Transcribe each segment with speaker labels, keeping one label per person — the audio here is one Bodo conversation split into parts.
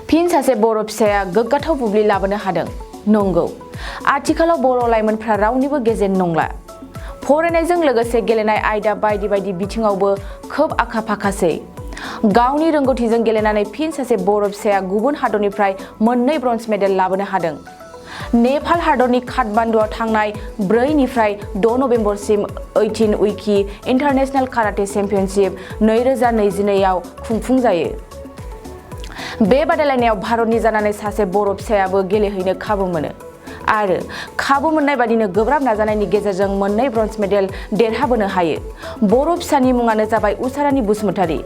Speaker 1: फिन सासे बर' फिसाया गोग्गाथाव बुब्लि लाबोनो हादों। नंगौ, आथिखालाव बर' लाइमोनफ्रा रावनिबो गेजेर नंला। फरायनायजों लोगोसे गेलेनाय आयदा बायदि बायदि बिथिङावबो खोब आखा-फाखासै। गावनि रोंगौथिजों गेलेनानै फिन सासे बर' फिसाया गुबुन हादरनिफ्राय 2 ब्रन्ज मेडेल लाबोनो हादों। नेपाल हादरनि काठमान्डुआव थांनाय 4 निफ्राय 6 नभेम्बरसिम 18 WKI International Karate Championship 2022 आव खुंफुंजायो। बे बादायलायनायाव भारतनि जानानै सासे बर' फिसायाबो गेलेहैनो खाबु मोनो आरो खाबु मोननाय बादिनो गोब्राब नाजानायनि गेजेरजों 2 ब्रन्ज मेडेल देरहाबोनो हायो। बर' फिसानि मुङानो जाबाय उसारानि बसुमतारी।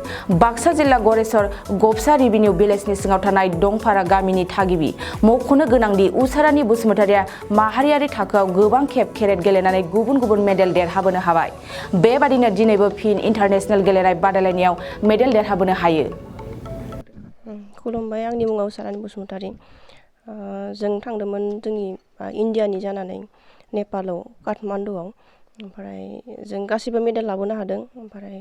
Speaker 1: बाक्सा जिल्ला गरेस्वर गबसा रेभिनिउ भिलेजनि सिङाव थानाय दंफारा गामिनि थागिबि। मख'नो गोनांदि उसारानि बसुमतारीया माहारियारि थाखोआव गोबां खेब केरेट गेलेनानै गुबुन गुबुन मेडेल देरहाबोनो हाबाय। बेबादिनो दिनैबो फिन इन्टारनेशनेल गेलेनाय बादायलायनायाव मेडेल देरहाबोनो हायो।
Speaker 2: खुलुमबाय, आंनि मुङा उसारानि बसुमतारी। जों थांदोंमोन जोंनि इण्डियानि जानानै नेपालाव काठमान्डुआव। ओमफ्राय जों गासिबो मेडेल लाबोनो हादों। ओमफ्राय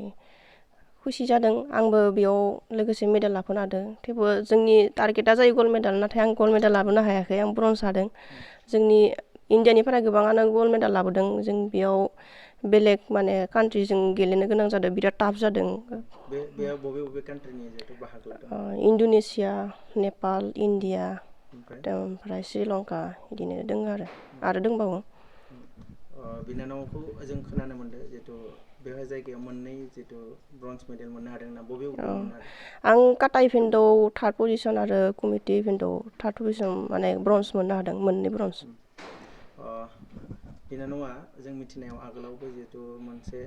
Speaker 2: खुसि जादों, आंबो बेयाव लोगोसे मेडेल लाबोनो हादों। थेवबो जोंनि टारगेटआ जायो गल्ड मेडेल, नाथाय आं गल्ड मेडेल लाबोनो हायाखै, आं ब्रन्ज हादों। जोंनि इण्डियानिफ्राय गोबाङानो गल्ड मेडेल लाबोदों। जों बेयाव बेलेग माने कान्ट्रिजों गेलेनो गोनां जादों, बिराद टाफ जादों।
Speaker 3: बेयाव बबे कान्ट्रिनि जिहेतु बाहागो लादों?
Speaker 2: इण्ड'नेसिया, नेपाल, इण्डिया, ओमफ्राय श्रीलंका बिदिनो दङ आरो दंबावो।
Speaker 3: बिनानावखौ जों खोनानो मोन्दों जिहेतु बेवहाय जायगायाव 2 जिहेतु ब्रन्ज मेडेल मोननो हादों ना, बबे मोननो हादों?
Speaker 2: आं काटा इभेन्टआव 3rd पजिशन आरो कमिटि इभेन्टआव 3rd पजिशन माने ब्रन्ज मोननो हादों, 2 ब्रन्ज।
Speaker 3: बिनानावा जों मिथिनायाव आगोलावबो जिहेतु मोनसे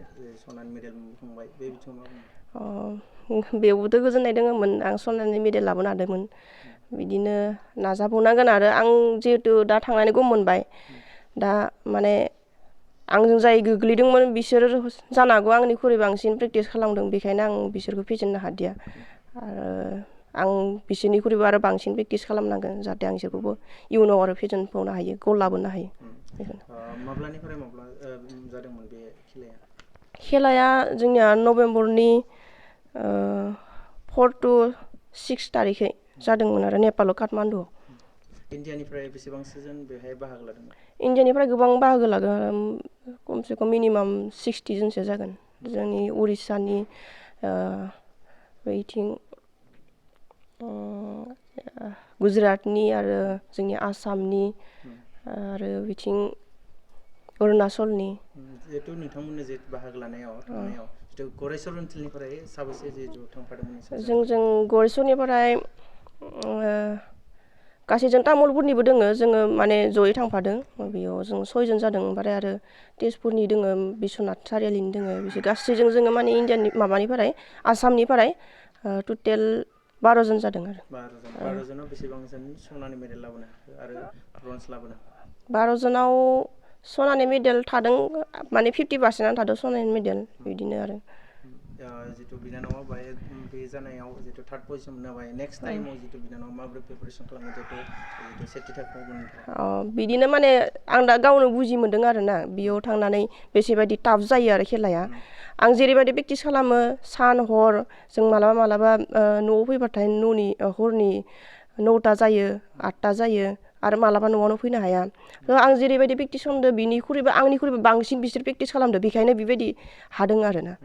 Speaker 3: सनानि मेडेल मोनखांबाय, बे बिथिङाव मा बुङो?
Speaker 2: बेयावबोथ' गोजोननाय दङमोन, आं सनानि मेडेल लाबोनो हादोंमोन। बिदिनो नाजाबावनांगोन आरो आं जिहेतु दा थांनानै गम मोनबाय। दा माने आंजों जाय गोग्लैदोंमोन बिसोर जानो हागौ आंनिख्रुइ बांसिन प्रेक्टिस खालामदों, बेखायनो आं बिसोरखौ फेजेननो हादिया। आरो आं बिसोरनिख्रुइबो आरो बांसिन प्रेक्टिस खालामनांगोन, जाहाथे आं बिसोरखौबो इयुनाव आरो फेजेनबावनो हायो, गल लाबोनो हायो।
Speaker 3: माब्लानिफ्राय माब्ला जादोंमोन बे खेलाया?
Speaker 2: खेलाया जोंनिया नभेम्बरनि 4 to 6 तारिखै जादोंमोन आरो नेपालाव काठमान्डुआव।
Speaker 3: इण्डियानिफ्राय बेसेबांसो जोन बेहाय बाहागो लादोंमोन?
Speaker 2: इण्डियानिफ्राय गोबां बाहागो लागोन, खमसे खम मिनिमाम 60 जनसो जागोन। जोंनि उरिस्सानि, बैथिं गुजरातनि आरो जोंनि आसामनि आरो बिथिं अरुणाचलनि।
Speaker 3: जिहेतु नोंथांमोननो जे बाहागो लानायाव थांनायाव जिहेतु गरेस्वर ओनसोलनिफ्राय साबेसे जिहेतु थांफादोंमोन?
Speaker 2: जों गरेस्वरनिफ्राय गासै जों तामुलपुरनिबो दोङो, जोङो माने जयै थांफादों। बेयाव जों 6 जन जादों। ओमफ्राय आरो तेजपुरनि दोङो, बिश्वनाथ सारियालिनि दोङो, बिसोर गासैजों जोङो माने इण्डियानि माबानिफ्राय आसामनिफ्राय टटेल 12 जन जादों आरो।
Speaker 3: 12 जनाव बेसेबां जन सनानि मेडेल लाबोनो आरो ब्रन्ज लाबोनो?
Speaker 2: 12 जनाव सनानि मेडेल थादों, माने 50% थादों सनानि मेडेल, बिदिनो आरो।
Speaker 3: जितु बिनानावा बे जानायाव जितु 3rd पजिशन मोननो हाबाय, नेक्स्ट टाइमाव जितु बिनानावा माबोरै प्रिपारेसन खालामो जितु सेथि थाखोआव मोननो थाखाय?
Speaker 2: बिदिनो माने आं दा गावनो बुजि मोन्दों आरो ना, बेयाव थांनानै बेसेबायदि टाफ जायो आरो खेलाया। आं जेरैबायदि प्रेक्टिस खालामो सान हर, जों मालाबा न'आव फैबाथाय हरनि 9टा जायो, 8टा जायो, आरो मालाबा न'आवनो फैनो हाया। आं जेरैबायदि प्रेक्टिस खालामदों आंनिख्रुइबो बांसिन बिसोर प्रेक्टिस खालामदों, बेखायनो बेबायदि हादों आरो ना।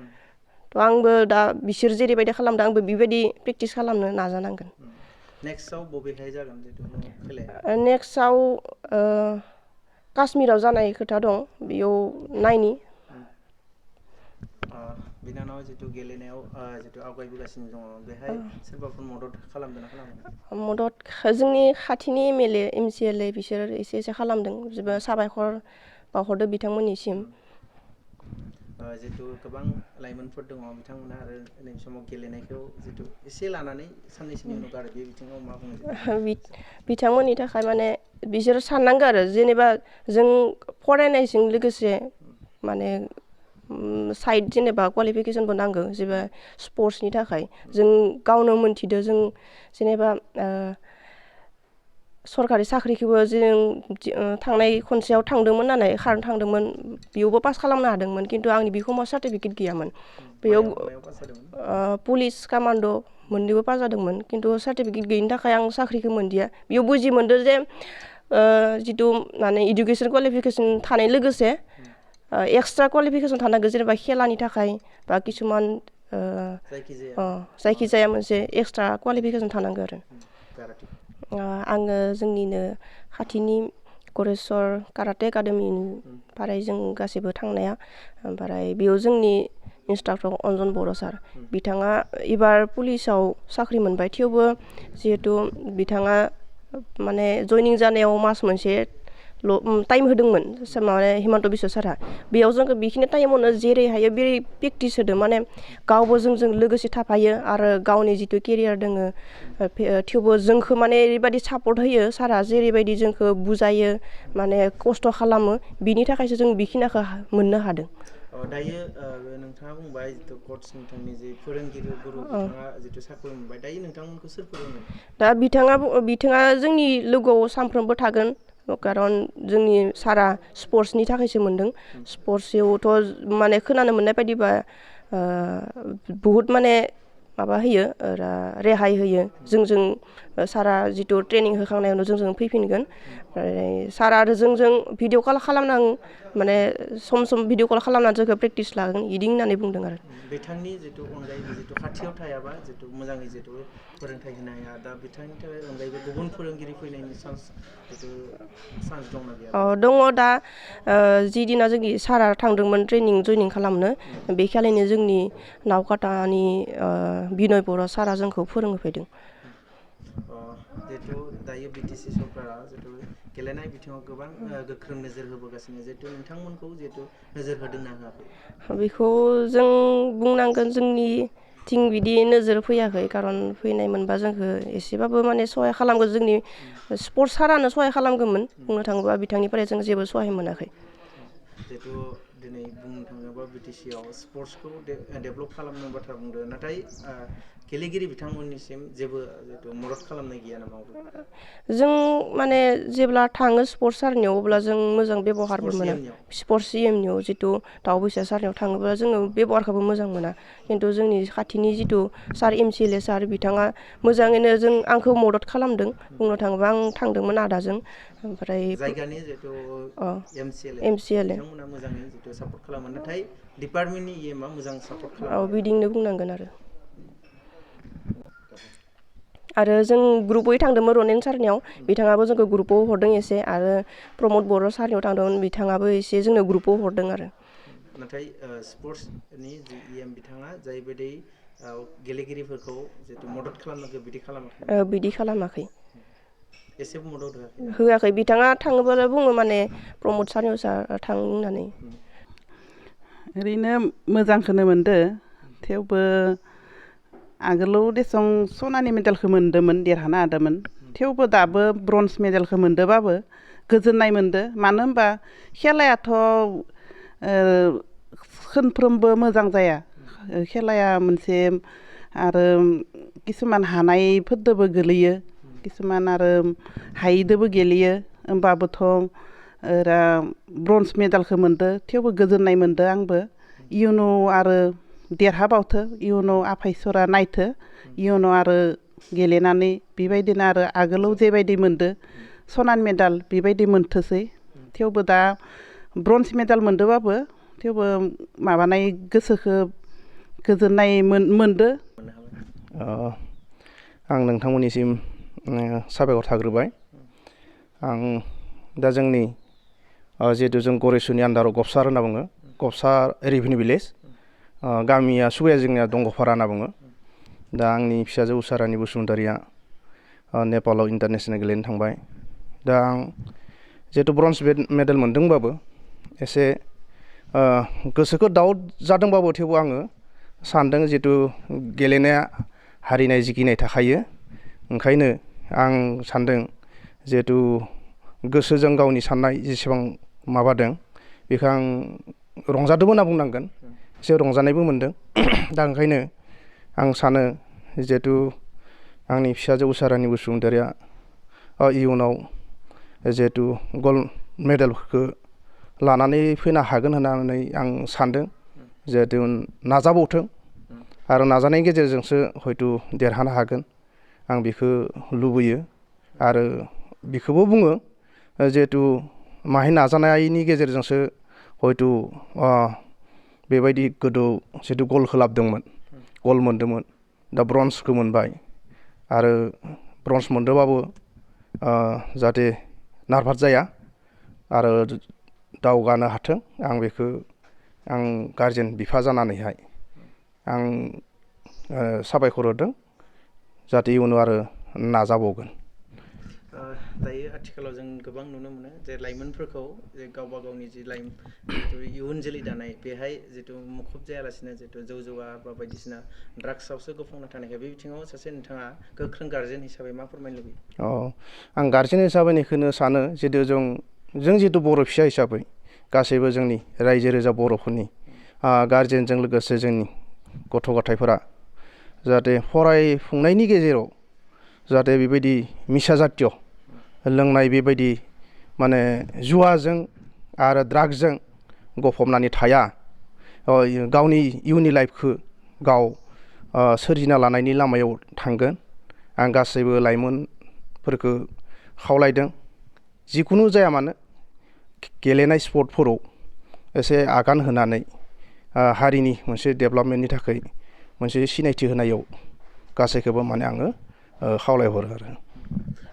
Speaker 2: आंबो दा बिसोर जेरैबायदि खालामदों आंबो बेबायदि प्रेक्टिस खालामनो नाजानांगोन।
Speaker 3: नेक्स्टआव बबेहाय जागोन जितु खेलाया?
Speaker 2: नेक्स्टआव काश्मीराव जानाय खोथा दं, बेयाव नायनि।
Speaker 3: बिनानावा जितु गेलेनायाव जितु आवगायबोगासिनो दङ, बेहाय सोरबाफोर मदद खालामदों ना खालामाखै?
Speaker 2: मदद जोंनि खाथिनि MLA MCLA बिसोर एसे खालामदों, जोबोद साबायखर बावहरदों बिथांमोननिसिम।
Speaker 3: जितु गोबां लाइमोनफोर दङ, बिथांमोना आरो नैबे समाव गेलेनायखौ जितु एसे लानानै साननैसोनि उनाव गारो, बे बिथिङाव मा बुङो?
Speaker 2: बिथांमोननि थाखाय माने बिसोर साननांगौ आरो, जेनेबा जों फरायनायजों लोगोसे माने साइड जेनेबा क्वालिफिकेसनबो नांगौ, जेनेबा स्पर्ट्सनि थाखाय। जों गावनो मोन्थिदो, जों जेनेबा सरकारि साख्रिखौबो जों थांनाय खनसेयाव थांदोंमोन नालाय खारनो थांदोंमोन बेयावबो पास खालामनो हादोंमोन खिन्थु आंनि बिखौमा सार्टिफिकेट गैयामोन बेयाव पुलिस कामान्ड' मोननैबो पास जादोंमोन खिन्थु सार्टिफिकेट गैयिनि थाखाय आं साख्रिखौ मोनदिया बेयाव बुजि मोनदों जे जितु माने इडुकेसन क्वालिफिकेसन थानाय लोगोसे एक्सट्रा क्वालिफिकेसन थानांगौ जेनेबा खेलानि थाखाय बा किसुमान जायखिजाया मोनसे एक्सट्रा क्वालिफिकेसन थानांगौ आरो आङो जोंनिनो खाथिनि गरेस्वर काराटे एकाडेमिनिफ्राय जों गासैबो थांनाया ओमफ्राय बेयाव जोंनि इन्सट्राक्टर अन्जन बर' सार बिथाङा एबार पुलिसाव साख्रि मोनबाय थेवबो जिहेतु बिथाङा माने जइनिं जानायाव मास मोनसे टाइम होदोंमोन माने हिमन्त बिश्व सारा बेयाव जोंखौ बेखिनि टाइमावनो जेरै हायो बेरै प्रेक्टिस होदों माने गावबो जोंजों लोगोसे थाफायो आरो गावनि जितु केरियार दोङो थेवबो जोंखौ माने ओरैबायदि सापर्ट होयो सारा जेरैबायदि जोंखौ बुजायो माने खस्थ' खालामो बिनि थाखायसो जों बेखिनिखौ मोननो हादों
Speaker 3: दायो नोंथाङा बुंबाय जितु कच नोंथांनि जे फोरोंगिरि गुरु बिथाङा जितु साख्रि मोनबाय दायो नोंथांमोनखौ सोर फोरोङो
Speaker 2: दा बिथाङा जोंनि लोगोआव सानफ्रोमबो थागोन खारन जोंनि सारा स्पर्ट्सनि थाखायसो मोनदों स्पर्ट्सआवथ' माने खोनानो मोननाय बायदिबा बहुद माने माबा होयो रेहाय होयो जोंजों सारा जितु ट्रेनिं होखांनायावनो जोंजों फैफिनगोन ओमफ्राय सारा आरो जोंजों भिडिअ कल खालामनां माने सम सम भिडिअ कल खालामनानै जोंखौ प्रेक्टिस लागोन इदि होननानै बुंदों आरो
Speaker 3: बिथांनि जितु अनगायैबो जितु खाथियाव थायाबा जितु मोजाङै जितु फोरोंथाइ होनो हाया दा बिथांनि थाखाय अनगायैबो गुबुन फोरोंगिरि फैनायनि चान्स दंना गैया
Speaker 2: दङ दा जि दिना जोंनि सारा थांदोंमोन ट्रेनिं जइनिं खालामनो बे खालिनो जोंनि नावकाटानि बिनय बर' सारा जोंखौ फोरोंहोफैदों
Speaker 3: जिहेतु दायो बिटिसि सरकारा जितु गेलेनाय बिथिङाव गोबां गोख्रों नोजोर होबोगासिनो जिहेतु नोंथांमोनखौ जिहेतु नोजोर होदोंना होआखै
Speaker 2: बेखौ जों बुंनांगोन जोंनिथिं बिदि नोजोर फैयाखै खारन फैनाय मोनबा जोंखौ एसेबाबो माने सहाय खालामगोन जोंनि स्पर्ट्स सारानो सहाय खालामगौमोन बुंनो थाङोबा बिथांनिफ्राय जों जेबो सहाय मोनाखै
Speaker 3: जिहेतु दिनै बुंनो थाङोबा बिटिसिआव स्पर्ट्सखौ डेभेलप खालामनो बाथ्रा बुंदों नाथाय गेलेगिरि बिथांमोननिसिम जेबो जिहेतु मदद खालामनाय गैया नामा
Speaker 2: जों माने जेब्ला थाङो स्पर्ट्स सारनियाव अब्ला जों मोजां बेब'हारबो मोना स्पर्ट्स सिएमनियाव जितु दाउबैसा सारनियाव थाङोब्ला जोङो बेब'हारखौबो मोजां मोना खिन्थु जोंनि खाथिनि जितु सार MCLA सार बिथाङा मोजाङैनो आंखौ मदद खालामदों बुंनो थाङोबा आं थांदोंमोन आदाजों ओमफ्राय
Speaker 3: जायगानि जितु MCLA बिथांमोना मोजाङै जितु सापर्ट खालामो नाथाय डिपार्टमेन्टनि EMआ मोजां सापर्ट खालामो
Speaker 2: बिदिनो बुंनांगोन आरो जों ग्रुपै थांदोंमोन रनेन सारनियाव बिथाङाबो जोंखौ ग्रुपाव हरदों एसे आरो प्रमद बर' सारनियाव थांदोंमोन बिथाङाबो एसे जोंनो ग्रुपाव हरदों आरो
Speaker 3: नाथाय स्पर्ट्सनि जि EM बिथाङा जायबायदि गेलेगिरिफोरखौ जितु मदद खालामनांगौ बिदि खालामाखै एसेबो मदद
Speaker 2: होआखै बिथाङा थाङोब्ला बुङो माने प्रमद सारनियाव थां होननानै
Speaker 4: ओरैनो मोजांखौनो मोनदो थेवबो आगोलाव देसं सनानि मेडेलखौ मोन्दोंमोन देरहानो हादोंमोन थेवबो दाबो ब्रन्ज मेडेलखौ मोन्दोंबाबो गोजोननाय मोन्दो मानो होनबा खेलायाथ' खनफ्रोमबो मोजां जाया खेलाया मोनसे आरो किसुमान हानायफोरदोबो गोलैयो किसुमान आरो हायिदोबो गेलेयो होमबाबोथ' ब्रन्ज मेडेलखौ मोन्दो थेवबो गोजोननाय मोन्दो आंबो इयुनाव आरो देरहाबावथो इयुनाव आफा इसोरा नायथो इयुनाव आरो गेलेनानै बेबायदिनो आरो आगोलाव जेबायदि मोन्दो सनानि मेडेल बेबायदि मोनथोसै थेवबो दा ब्रन्ज मेडेल मोन्दोंबाबो थेवबो माबानाय गोसोखौ गोजोननाय मोन्दो
Speaker 5: आं नोंथांमोननिसिम साबायखर थाग्रोबाय आं दा जोंनि जिहेतु जों गरेस्वरनि आन्दाराव गबसार होनना बुङो गबसार रेभिनिउ भिलेज गामिया सुबाया जोंनिया दंग'फारा होनना बुङो दा आंनि फिसाजो उसारानि बसुमतारिया नेपालाव इन्टारनेसनेल गेलेनो थांबाय दा आं जिहेतु ब्रन्ज मेडेल मोन्दोंबाबो एसे गोसोखौ डाउट जादोंबाबो थेवबो आङो सानदों जिहेतु गेलेनाया हारिनाय जिखिनाय थाखायो ओंखायनो आं सानदों जिहेतु गोसोजों गावनि साननाय जेसेबां माबादों बेखौ आं रंजादोंबो होनना बुंनांगोन एसे रंजानायबो मोन्दों दा ओंखायनो आं सानो जिहेतु आंनि फिसाजो उसारानि बसुमतारिया इयुनाव जिहेथु गल्ड मेडेलफोरखौ लानानै फैनो हागोन होननानै आं सानदों जिहेथु नाजाबावथों आरो नाजानायनि गेजेरजोंसो हयथ' देरहानो हागोन आं बेखौ लुबैयो आरो बेखौबो बुङो जिहेथु माहाय नाजानायनि गेजेरजोंसो हयथ' बेबायदि गोदो जिहेथु गलखौ लाबोदोंमोन गल मोन्दोंमोन दा ब्रन्जखौ मोनबाय आरो ब्रन्ज मोनदोंबाबो जाहाथे नारभास जाया आरो दावगानो हाथों आं बेखौ आं गारजेन बिफा जानानैहाय आं साबायखर होदों जाहाथे इयुनाव आरो नाजाबावगोन
Speaker 3: दायो आथिखालाव जों गोबां नुनो मोनो जे लाइमोनफोरखौ जे गावबा गावनि जि जिथु इयुन जोलै दानाय बेहाय जिथु मुखुब जायालासिनो जिथु जौ जुवा बा बायदिसिना ड्राग्सआवसो गफंना थानायखाय बे बिथिङाव सासे नोंथाङा गोख्रों गार्जेन हिसाबै मा फोरमायनो लुबैयो
Speaker 5: आं गार्जेन हिसाबै बेखौनो सानो जितु जों जितु बर' फिसा हिसाबै गासैबो जोंनि रायजो राजा बर'फोरनि गार्जेनजों लोगोसे जोंनि गथ' गथायफोरा जाहाथे फरायफुंनायनि गेजेराव जाहाथे बेबायदि निसा जातिय लोंनाय बेबायदि माने जुवाजों आरो ड्राग्सजों गफबनानै थाया गावनि इयुननि लाइफखौ गाव सोरजिना लानायनि लामायाव थांगोन आं गासैबो लाइमोनफोरखौ खावलायदों जिखुनु जाया मानो गेलेनाय स्पर्टफोराव एसे आगान होनानै हारिनि मोनसे डेभेलपमेन्टनि थाखाय मोनसे सिनायथि होनायाव गासैखौबो माने आङो खावलायहरो आरो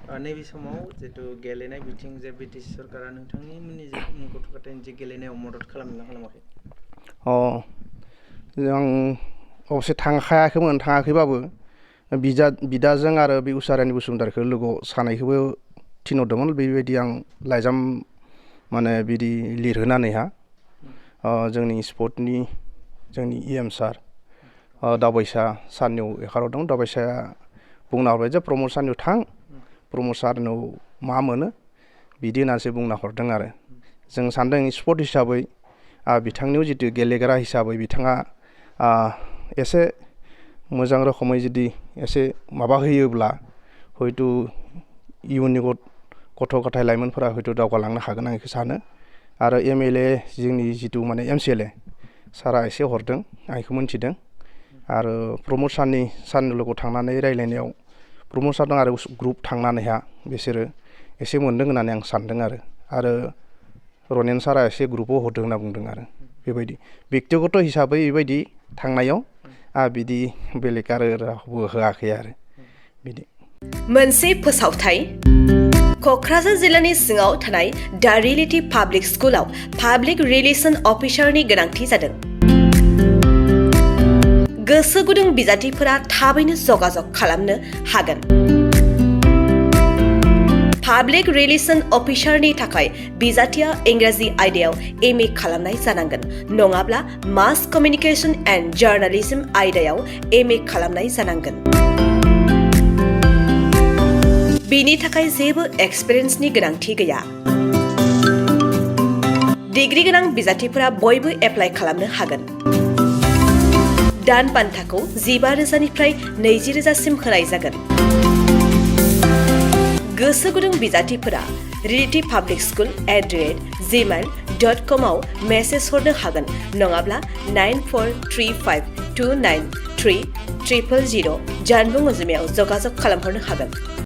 Speaker 3: नैबे समाव जितु गेलेनाय बिथिं जे BTC सरकारा नोंथांनि गथ' गथायनि जे गेलेनायाव मदद खालामदोंना खालामाखै
Speaker 5: आं अबसे थाङाखैबाबो बिदाजों आरो बे उसारानि बसुमतारीखौ लोगोआव सानैखौबो थिनहरदोंमोन बेबायदि आं लाइजाम माने बिदि लिरहोनानैहा जोंनि स्पर्टनि जोंनि EM सार दावबायसा सारनियाव एखारहरदों दावबायसाया बुंना हरबाय जे प्रमद सारनियाव थां प्रमद सारनाव मा मोनो बिदि होननानैसो बुंना हरदों आरो जों सानदों स्पर्ट हिसाबै बिथांनियाव जितु गेलेग्रा हिसाबै बिथाङा एसे मोजां रोखोमै जुदि एसे माबा होयोब्ला हयथ' इयुननि गथ' गथाय लाइमोनफोरा हयथ' दावगालांनो हागोन आं बेखौ सानो आरो MLA जोंनि जितु माने MCLA सारा एसे हरदों आं बेखौ मोनथिदों आरो प्रमद सारनि लोगोआव थांनानै रायज्लायनायाव प्रमद सारजों आरो ग्रुप थांनानैहा बिसोरो एसे मोनदों होननानै आं सानदों आरो रनेन सारा एसे ग्रुपाव हरदों होनना बुंदों आरो बेबायदि बेक्तिगत हिसाबै बेबायदि थांनायाव बिदि बेलेग आरो रावबो होआखै आरो बिदि
Speaker 6: मोनसे फोसावथाय क'क्राझार जिल्लानि सिङाव थानाय दा रियेलिटी पाब्लिक स्कुलाव पाब्लिक रिलेसन अफिसारनि गोनांथि जादों गोसो गुदुं बिजाथिफोरा थाबैनो जगाजग खालामनो हागोन पाब्लिक रिलेसन अफिसारनि थाखाय बिजाथिया इंराजि आयदायाव MA खालामनाय जानांगोन नङाब्ला मास कमिउनिकेशन एन्ड जार्नालिज्म आयदायाव MA खालामनाय जानांगोन बेनि थाखाय जेबो एक्सपिरियेन्सनि गोनांथि गैया डिग्री गोनां बिजाथिफोरा बयबो एप्लाइ खालामनो हागोन दान बान्थाखौ 15,000निफ्राय 20,000सिम होनाय जागोन गोसो गुदुं बिजाथिफोरा realtypublicschool@gmail.com आव मेसेज हरनो हागोन नङाब्ला 9435293000 जानबुं अनजिमायाव जगाजग खालामहरनो हागोन